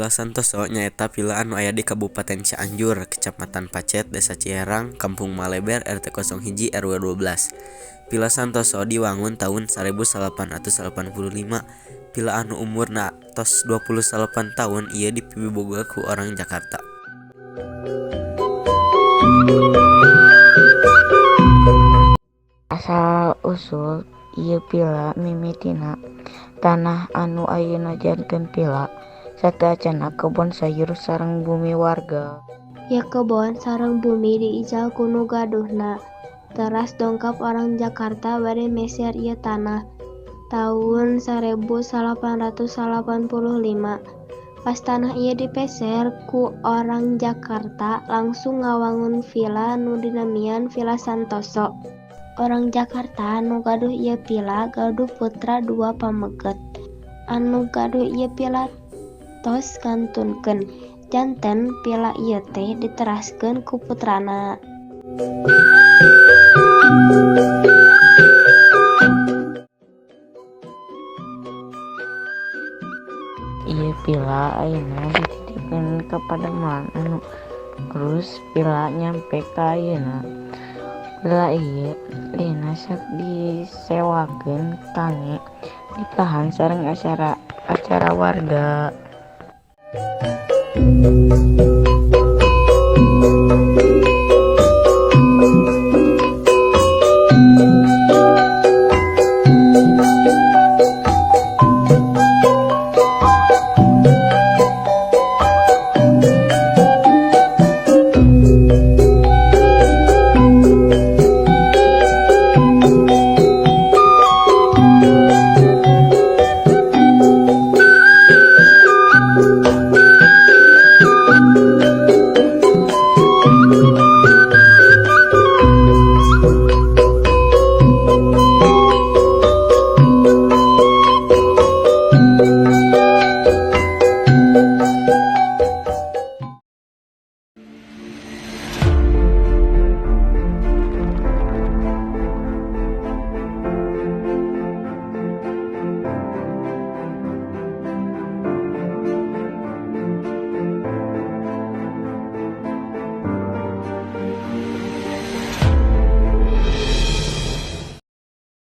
Villa Santoso nyaeta villa anu aya di Kabupaten Cianjur, Kecamatan Pacet, Desa Ciherang, Kampung Maleber, RT 01 RW 12. Villa Santoso diwangun taun 1885. Villa anu umurna tos 29 taun ieu dipiboga ku orang Jakarta. Asal usul ieu villa mimitina tanah anu ayeuna janten villa sateuacanna kebon sayur sareng bumi warga. Ieu kebon sareng bumi diical ku nu gaduhna. Teras dongkap orang Jakarta bade meser ieu tanah taun 1885. Pas tanah ieu dipeser ku orang Jakarta langsung ngawangun villa nu dinamian Villa Santoso. Orang Jakarta nu gaduh ieu villa gaduh putra dua pameget. Anu gaduh ieu villa tos ngantunkeun, janten villa ieu teh diteraskeun ku putrana. Ieu villa ayeuna dititipkeun ka padamelan anu ngurus villa nyampe ka ayeuna. Villa ieu ayeuna sok disewakeun kangge nikahan sareng acara warga.